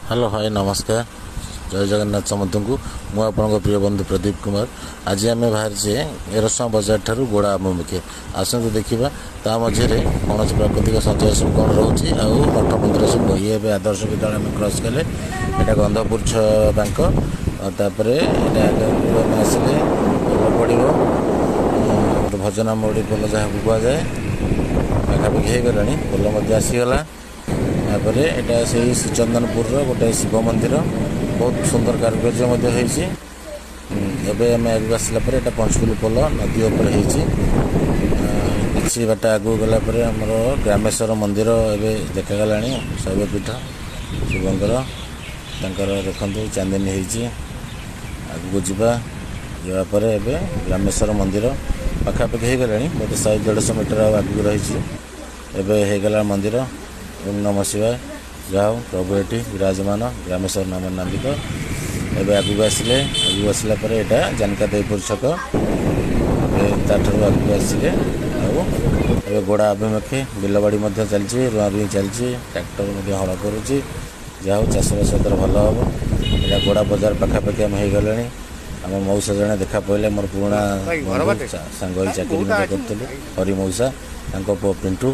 Hello ଭାଇ, ନମସ୍କାର, ଜୟ ଜଗନ୍ନାଥ ସମସ୍ତଙ୍କୁ। ମୁଁ ଆପଣଙ୍କ ପ୍ରିୟ ବନ୍ଧୁ ପ୍ରଦୀପ କୁମାର। ଆଜି ଆମେ ବାହାରିଛେ ଏରସମା ବଜାର ଠାରୁ ଗୋଡ଼ା ଅଭିମୁଖେ। ଆସନ୍ତୁ ଦେଖିବା ତା ମଝିରେ କୌଣସି ପ୍ରାକୃତିକ ସଞ୍ଚୟ ସବୁ କ'ଣ ରହୁଛି ଆଉ ମଠ ମନ୍ଦିର ସବୁ। ଇଏ ଏବେ ଆଦର୍ଶ ବିଦ୍ୟାଳୟ ଆମେ କ୍ରସ୍ କଲେ, ଏଇଟା ଗନ୍ଧପୁର ବାଙ୍କ। ତାପରେ ଏଇଟା ଆଗକୁ ଆମେ ଆସିଲେ ପୋଲ ପଡ଼ିବ, ଗୋଟେ ଭଜନା ମଉଡ଼ି ପୋଲ ଯାହାକୁ କୁହାଯାଏ। ପାଖାପାଖି ହେଇଗଲାଣି, ପୋଲ ମଧ୍ୟ ଆସିଗଲା। ତାପରେ ଏଇଟା ସେଇ ଶ୍ରୀଚନ୍ଦନପୁରର ଗୋଟେ ଶିବ ମନ୍ଦିର, ବହୁତ ସୁନ୍ଦର କାରୁକାର୍ଯ୍ୟ ମଧ୍ୟ ହେଇଛି। ଏବେ ଆମେ ଆଗକୁ ଆସିଲା ପରେ ଏଇଟା ପଞ୍ଚକୁଲି ପୋଲ, ନଦୀ ଉପରେ ହେଇଛି। କିଛି ବାଟ ଆଗକୁ ଗଲା ପରେ ଆମର ଗ୍ରାମେଶ୍ୱର ମନ୍ଦିର ଏବେ ଦେଖାଗଲାଣି, ଶୈବପୀଠ ଶିବଙ୍କର। ତାଙ୍କର ଦେଖନ୍ତୁ ଚାନ୍ଦିନୀ ହେଇଛି। ଆଗକୁ ଯିବା, ଯିବା ପରେ ଏବେ ଗ୍ରାମେଶ୍ୱର ମନ୍ଦିର ପାଖାପାଖି ହେଇଗଲାଣି, ବୋଧେ 100 150 ମିଟର ଆଉ ଆଗକୁ ରହିଛି। ଏବେ ହେଇଗଲା ମନ୍ଦିର। ଓମ୍ ନମ ଶିବାୟ। ଯାହା ହଉ, ପ୍ରଭୁ ଏଠି ବିରାଜମାନ, ଗ୍ରାମେଶ୍ୱର ନାମ ନାମିତ। ଏବେ ଆଗକୁ ଆସିଲେ, ଆଗକୁ ଆସିଲା ପରେ ଏଇଟା ଜାନକା ଦେବପୁର ଛକ। ଏବେ ତାଠାରୁ ଆଗକୁ ଆସିଲେ ଆଉ ଏବେ ଗୋଡ଼ା ଅଭିମୁଖେ ବିଲବାଡ଼ି ମଧ୍ୟ ଚାଲିଛି, ରୁଆ ରୁଇ ଚାଲିଛି, ଟ୍ରାକ୍ଟର ମଧ୍ୟ ହଳ କରୁଛି। ଯାହା ହଉ, ଚାଷବାସ ଏଥର ଭଲ ହେବ। ଏଇଟା ଗୋଡ଼ା ବଜାର ପାଖାପାଖି ଆମେ ହେଇଗଲେଣି। ଆମ ମଉସା ଜଣେ ଦେଖା ପଡ଼ିଲେ, ମୋର ପୁରୁଣା ବନ୍ଧୁ, ସାଙ୍ଗ ହେଇ ଚାକିରି ମଧ୍ୟ କରୁଥିଲୁ, ହରି ମଉସା, ତାଙ୍କ ପୁଅ ପିଣ୍ଟୁ।